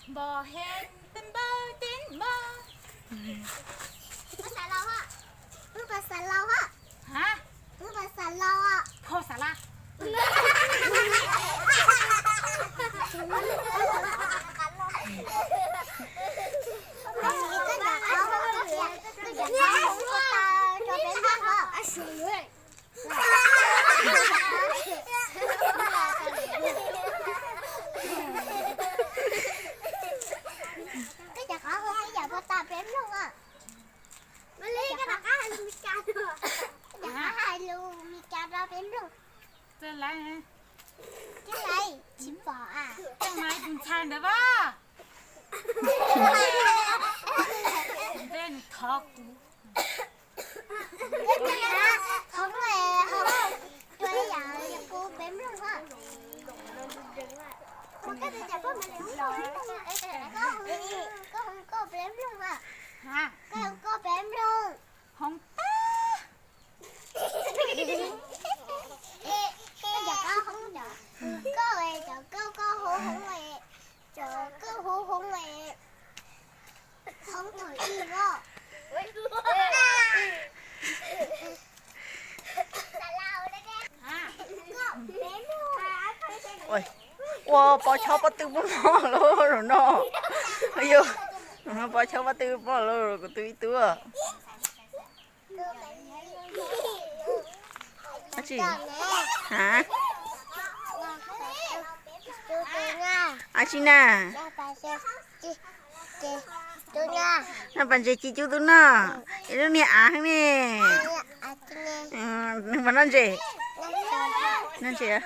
Npos he npawg teeb npawg. Wb pas xav laus, wb pas xav laus, phoj xav laj. Koj cov qhov hu ib yam puas tau peb mloog os? Koj rov qab hais lus Mis Kas, koj rov qab hais lus Mis Kas rau peb mloog. Tsis pom a. Tus ntxhais ntawd as. Nws thov kuv. Hoob, hoob, ua yam li kuv peb mloog os. Koj hoob koj peb mloog os. Koj hoob koj peb mloog. Hoob tag. Koj cov koj hoob, koj, koj hoob, koj hoob, koj hoob, hoob thaum ub. Ua pov chob pob tw muaj mob lawm zaum no. Yog, zaum no pov chob pob tw muaj lawm kuv tus ib tug. Ab tsi, ab tsi na, noj pas ntses ci cub tub noj, es lub niag av heev ne. Nws mas noj ntses, noj ntses.